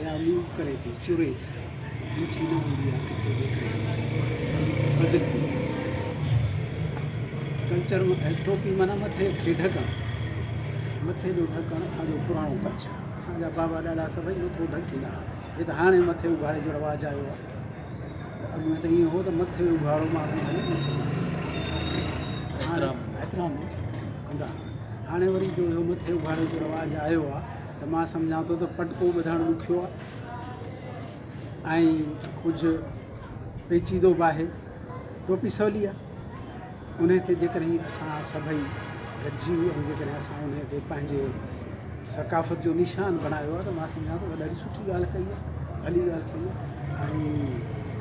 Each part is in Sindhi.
اها موو ڪري ٿي، چري ٿي، بيٺي نه هوندي آهي ڪٿي به هڪڙي هنڌ بدلبي آهي. ڪلچر ٽوپي معنيٰ مٿي کي ڍڪڻ، مٿي جو ڍڪڻ اسان جو پراڻو ڪلچر آهي. اسان جا بابا ڏاڏا سڀئي مٿو ڍڪيندا هئا. هي ته هاڻي مٿي اگهاڙي جو رواج آيو آهي. اڳ ۾ ته ائين هو ته مٿي اگهاڙو ماڻهو هلي نه سگهندو هو. احترام ڪندا هئا. هاڻي وري جو اهو مٿي اگهاڙي جو رواج آيو آهي ته مان سمجهان ٿو ته پٽڪو ٻڌڻ ڏکيو آهي ۽ ڪجهه پيچيدو به آهي. ٽوپي سولي آهي. انهي کي جيڪڏهن اسان سڀئي گڏجي ۽ جيڪڏهن اسان انهي کي پنهنجي ثقافت جو نشان بڻايو آهي ته مان سمجهان ٿو ڏاڍي سٺي ڳالهه ڪئي آهي، ڀلي ڳالهه ڪئي آهي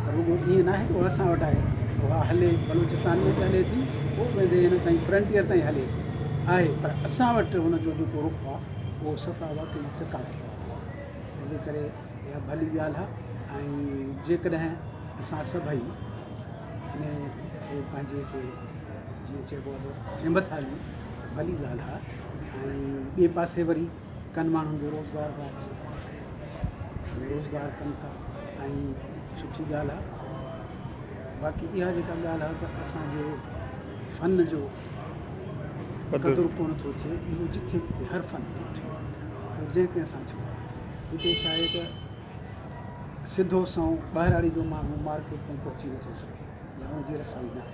۽ رڳو ائين ناهي ته اها اسان وٽ آهي، اها هلي بلوچستان ۾ به هلي ٿي، پوء ويندي هن تائين فرنٽيئر تائين هلي ٿي آهي پر اسان وٽ هن جو جيڪو رخ آهي اهو صفا واقعي ثقافت وارو آهي، تنهن جي ڪري اها ڀلي ڳالهه آهي ۽ جيڪڏهن اسان سڀئي انهي کي پنهنجي کي جيئن چئبو آهي ته همٿايون ته ڀلي ڳالهه آهي ۽ ٻئي پاسي وري ڪن ماڻهن جو روزگار به آهي روزگار ڪن ٿا ۽ سٺي ڳالهه آهي باقي اها جيڪا ڳالهه آهي ته اسانجي فن جو قدر ڪونه ٿو ٿئي اهو جٿي ڪٿي هر فن جو ٿيو اهو جنهن ڪنهن سان ٿيو آهي هتي ڇا آهي ته سڌو سنئون ٻهراڙي جو ماڻهو مارڪيٽ تائين پهچي نٿو سگهي يا ان جي رسائي نه آهي.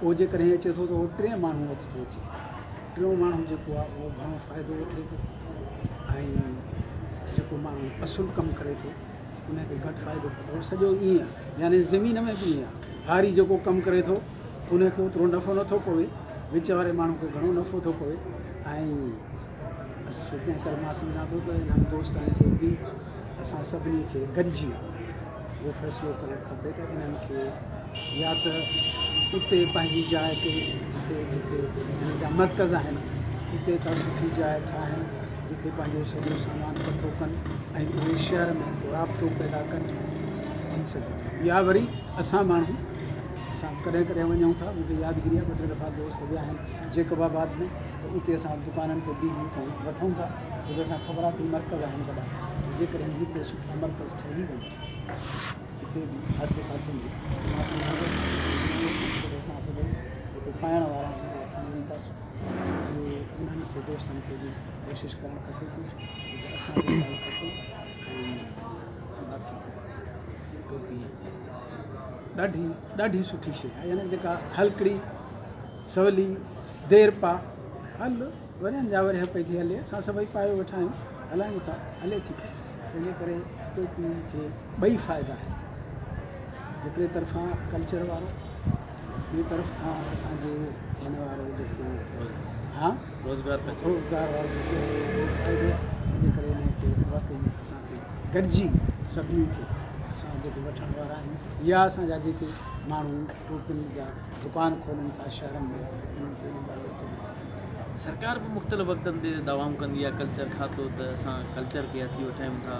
اهو جيڪڏهن اچي ٿو ته اهو ٽئين ماڻهو وٽ ٿو اچي. ٽيون ماڻهو جيڪو آهي اهو گهڻو فائدو وٺي ٿو ۽ جيڪو ماڻهو اصل ڪم ڪري ٿو ان کي گهٽ فائدو پهتو. سڄو ائين آهي يعني زمين ۾ به ائين آهي. هاري جيڪو ڪم ڪري ٿو ان کي اوترو نفعو نٿو پوي، وچ واري ماڻهو کي گهڻو نفعو ٿو پوي ۽ تنهن ڪري مان سمجهان ٿو ته انهن دوستن جو به اسان سڀني کي گڏجي اهو فيصلو ڪرڻ کپي ته انهن کي يا ته اتي پنهنجي جاء تي جتي جتي انهن جا مرڪز آهن اتي ڪا سٺي جاء ٺاهن جتي پنهنجو سڄو سامان ڪٺو ڪن ۽ اهي شهر ۾ ڪو رابطو پيدا ڪن ٿي سگهي ٿو يا وري اسان ماڻهو اسان ڪڏهن ڪڏهن وڃون ٿا مونکي يادگيري آهي ٻه ٽي دفعا دوست ويا آهن جيڪب آباد ۾ ته اتي اسان دڪانن تي بيهون ٿا وٺون ٿا ڇو ته اسان خبر آهي ته هي مرڪز آهن وڏا جيڪڏهن هتي سٺا مرڪز ٺهي وڃن هتي به آسي پاسي ۾ ته مان سمجهان ٿو اسان سڀئي جيڪي پائڻ وارا آهن اهي وٺڻ وينداسون اهو انهن کي دوستن کي به ڪوشش ڪرڻ کپي ڪجهه ڪجهه اسان به ڪرڻ کپي ۽ باقي ٽوپي ڏاڍي ڏاڍي سٺي شيء آهي يعني جيڪا هلڪڙي سولي دير پا هل ورهين جا ورهيه پئي ٿي هلي اسان سڀئي پايو ويٺا آهيون هلايون ٿا هلي ٿي پئي تنهن جي ڪري ٽوپي کي ٻئي فائدا آهن هڪڙي طرفان ڪلچر وارو ٻي طرف کان اسانجي هن وارو جيڪو ها روزگار روزگار وارو جيڪو فائدو آهي تنهن جي ڪري هن کي واقعي اسانکي گڏجي سڀني کي اسان جيڪي وٺڻ وارا آهيون يا اسانجا جيڪي ماڻهو ٽوپين جا دڪان کولن ٿا شهرن ۾ انهن کي ان ڳالهه جو قبول ڪرڻ کپي. سرڪار به مختلف وقتن تي دعوائون ڪندي آهي ڪلچر کاتو ته اسان ڪلچر کي هٿي وٺايون ٿا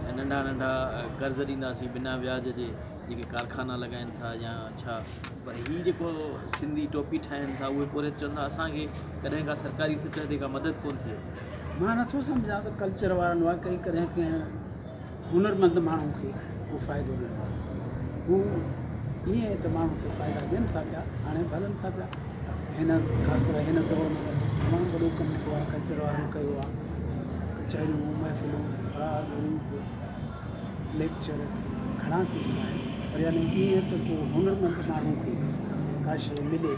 ۽ ننڍا ننڍا قرض ڏينداسين بنا وياج جي جيڪي ڪارخانا لڳائين ٿا يا ڇا پر هي جيڪو سنڌي ٽوپي ٺاهين ٿا اهي پورهيت چون ٿا اسان کي ڪڏهن ڪا سرڪاري سطح تي ڪا مدد ڪونه ٿئي. مان نٿو سمجهان ته ڪلچر وارن واقعي ڪڏهن ڪنهن هنرمند ماڻهو کي ڪو فائدو ڏنو آهي. هو ائين ته ماڻهن کي فائدا ڏين ٿا پيا، هاڻي به هلن ٿا پيا. هن خاص طرح هن دور ۾ ته تمام وڏو ڪم ٿيو آهي، ڪلچر وارن ڪيو آهي، ڪچهريون، محفلون، راڳ روپ، ليڪچر گهڻا ڪجهه ٿيا آهن پر يعني ائين ته ڪو هنرمند ماڻهو کي ڪا شيء ملي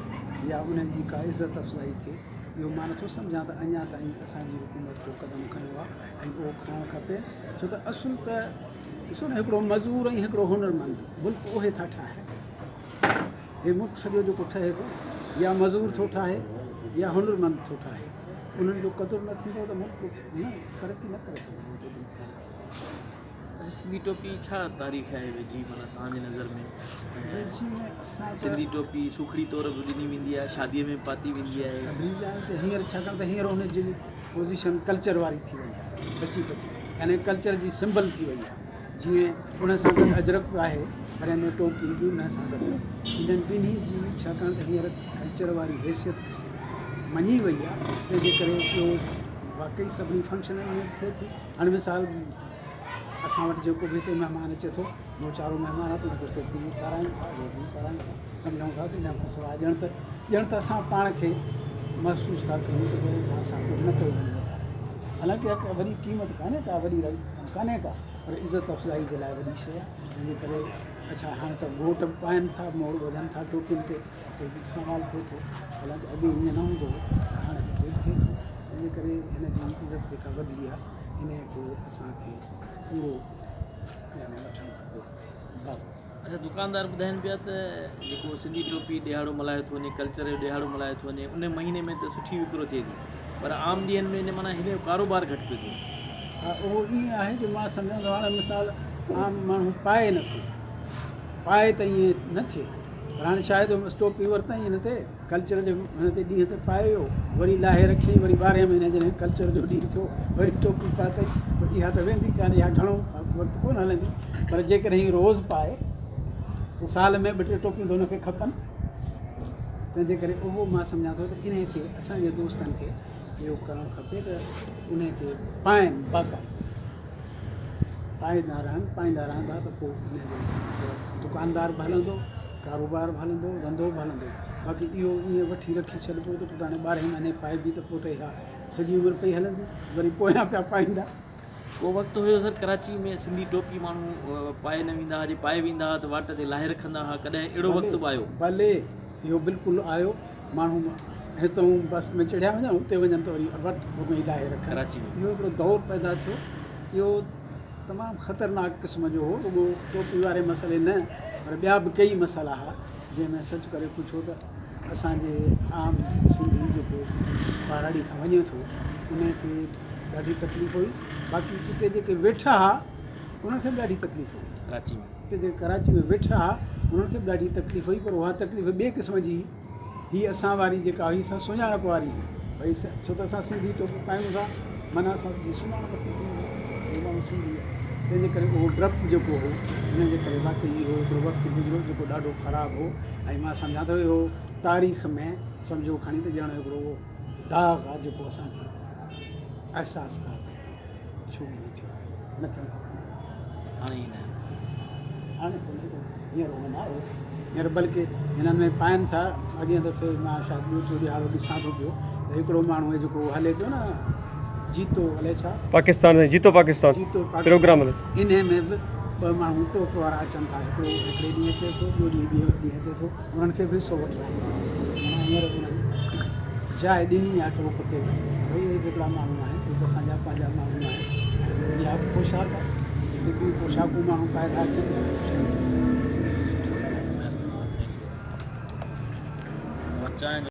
يا انهن جي ڪا عزت افزائي ٿئي اهو مان نٿو سمجهان ته اڃا تائين اسان جي حڪومت ڪو قدم کنيو آهي. ۽ اهو کڻڻ کپي ڇو ته اصل ته ڏسو نه هڪڙو مزور ۽ هڪڙو هنرمند ملڪ اهي ٿا ٺاهن هي ملڪ سڄو جيڪو ٺهي ٿو يا مزور ٿو ٺاهي يا هنرمند ٿو ٺاهي انهن جو قدر نه ٿيندو ته ملڪ نه ترقي نه ڪري سگهندو جيتري ٿيڻ کپي. اچا سنڌي ٽوپي ڇا تاريخ آهي ويجهي معنيٰ توهان جي نظر ۾ ويجهي ۾ اسان ته سنڌي ٽوپي سوکڙي طور به ڏني ويندي آهي شادي ۾ به پاتي ويندي آهي. سڀني جاين تي هينئر ڇاڪاڻ ته هينئر ان جي پوزيشن ڪلچر واري ٿي وئي آهي سچي پچي يعني ڪلچر جي سمبل ٿي وئي آهي جيئن ان سان گڏ اجرڪ به آهي پر ان ٽوپي به ان سان گڏ انهن ٻنهي جي ڇاڪاڻ ته هينئر ڪلچر واري حيثيت مڃي وئي آهي تنهن جي ڪري اهو واقعي سڀني فنڪشنن ۾ ٿئي ٿي هاڻي مثال اسان وٽ جيڪو به هتي مهمان اچي ٿو، موچارو مهمان آهي ته ان کي ٽوپي به پارايون ٿا، اهو به پارايون ٿا، سمجهون ٿا ته ان کان سواء ڄڻ ته ڄڻ ته اسان پاڻ کي محسوس ٿا ڪيون ته ڀئي اسان سان ڪجهه نه ڪيو وڃي وڌاري. حالانڪه اها ڪا وڏي قيمت ڪانهي ڪا وڏي رقم ڪانهي ڪا پر عزت افزائي جي لاء وڏي شيء آهي. جنهن جي ڪري اڇا هاڻي ته گهوٽ به پائن ٿا، موڙ ٻڌن ٿا ٽوپين تي ته به استعمال ٿئي ٿو. حالانڪه اڳي ائين نه هوندو هو پر هاڻي هتي به ٿئي ٿو. تنهن جي ڪري هن جي عزت جيڪا وڌي آهي انهيء کي اسان کي پورو يعني وٺڻ کپي. بابو. اڇا دڪاندار ٻڌائين پيا ته جيڪو سنڌي ٽوپي ڏهاڙو ملهايو ٿو وڃي ڪلچر جو ڏهاڙو ملهايو ٿو وڃي ان مهيني ۾ ته سٺي وڪرو ٿئي ٿي پر عام ڏينهن ۾ معنيٰ هن جو ڪاروبار گهٽ پيو ٿئي. ها اهو ائين آهي جو مان سمجهان ٿو هاڻي مثال عام ماڻهو پائي نٿو پائي ته ائين نه ٿئي پر هاڻي شايد ٽوپي ورتائين هن تي ڪلچر جي هن تي ڏينهن تي پائي ويو، وري لاهي رکيائين، وري ٻارهين مهيني جڏهن ڪلچر جو ڏينهن ٿيو، وري ٽوپي پاتائين، پر اها ته ويندي ڪانه، اها گهڻو وقت ڪونه هلندي، پر جيڪڏهن هي روز پائي ته سال ۾ ٻه ٽي ٽوپيون ته هن کي کپن، تنهن جي ڪري اهو مان سمجهان ٿو ته انهي کي اسان جي دوستن کي اهو ڪرڻ کپي ته انهي کي پائين باقاعده. پائيندا رهن، پائيندا رهندا ته پوء انهن جو دڪاندار به هلندو، ڪاروبار به هلندو، ڌنڌو به هلندو. باقي اهو ائين وٺي رکي ڇڏبو ته پوء ته هاڻي ٻارهين مهيني پائبي ته پوء ته اها سڄي عمر پئي هلندي، وري پويان پيا پائيندا. ڪو وقت هيو سر ڪراچي ۾ سنڌي ٽوپي ماڻهو پائي نه ويندا هئا، جي پائي ويندا هئا ته واٽ تي لاهي رکندا هئا، ڪڏهن اهڙو وقت به آيو؟ ڀلي، اهو بلڪل آيو. ماڻهو هتئون بس ۾ چڙهيا وڃن اتي وڃن ته وري وٽ ۾ ئي لاهي رکن. ڪراچي ۾. اهو هڪڙو دور پيدا ٿيو. اهو تمام خطرناڪ قسم جو هو. رڳو ٽوپي واري مسئلي نه پر ٻيا به ڪيئي مسئلا هئا جنهن ۾ سچ ڪري پڇو ته اسان جي عام سنڌي جيڪو ٻهراڙي کان وڃي ٿو ان کي ڏاڍي تڪليف هئي. باقي اتي جيڪي ويٺا هئا انهن کي به ڏاڍي تڪليف هئي. ڪراچي ۾. اتي جيڪي ڪراچي ۾ ويٺا ها انهن کي به ڏاڍي تڪليف هئي پر اها تڪليف ٻئي قسم جي هئي. هي اسان واري جيڪا هئي سا سڃاڻپ واري هئي. ڀئي ڇو ته اسان سنڌي ٽوپي پايون ٿا معنيٰ اسان جي سڃاڻپ ٿي ٿي وڃي هي ماڻهو سنڌي آهي. تنهن جي ڪري اهو ڊپ جيڪو هو ان جي ڪري واقعي اهو هڪڙو وقت گذريو جيڪو ڏاڍو خراب هو ۽ مان سمجهان ٿو اهو تاريخ ۾ سمجهو کڻي ته ڄڻ هڪڙو اهو داغ آهي جيڪو اسان کي احساس ڪرڻ کپي. ڇو ائين ٿيو نه ٿيڻ کپندو هو. هاڻي ائين ناهي. هاڻي ڪونهي ڪو هينئر اهو نه آهي هينئر بلڪه هنن ۾ پائن ٿا اڳئين دفعي مان شايد ٻيو ٽيون ڏهاڙو ڏسان ٿو پيو ته هڪڙو ماڻهو هي جيڪو هلي پيو نه جيتو الائي ڇا پاڪستان جيتو پاڪستان جيتو پروگرام هلي انهي ۾ به ٻه ماڻهو ٽوپ وارا اچن ٿا هڪڙو هڪڙي ڏينهن اچي ٿو ٻيو ڏينهن ٻئي ڏينهن اچي ٿو انهن کي به حصو وٺرائين ٿا. معنيٰ هينئر انهن جاء ڏني آهي ٽوپ کي به، ڀئي اهي به هڪڙا ماڻهو آهن، اهي به اسان جا پنهنجا ماڻهو آهن ۽ اها به پوشاڪ آهي، جيڪي ٻيون پوشاڪون ماڻهو پائي ٿا اچن اها به سٺي ڳالهه آهي. چانهه جو.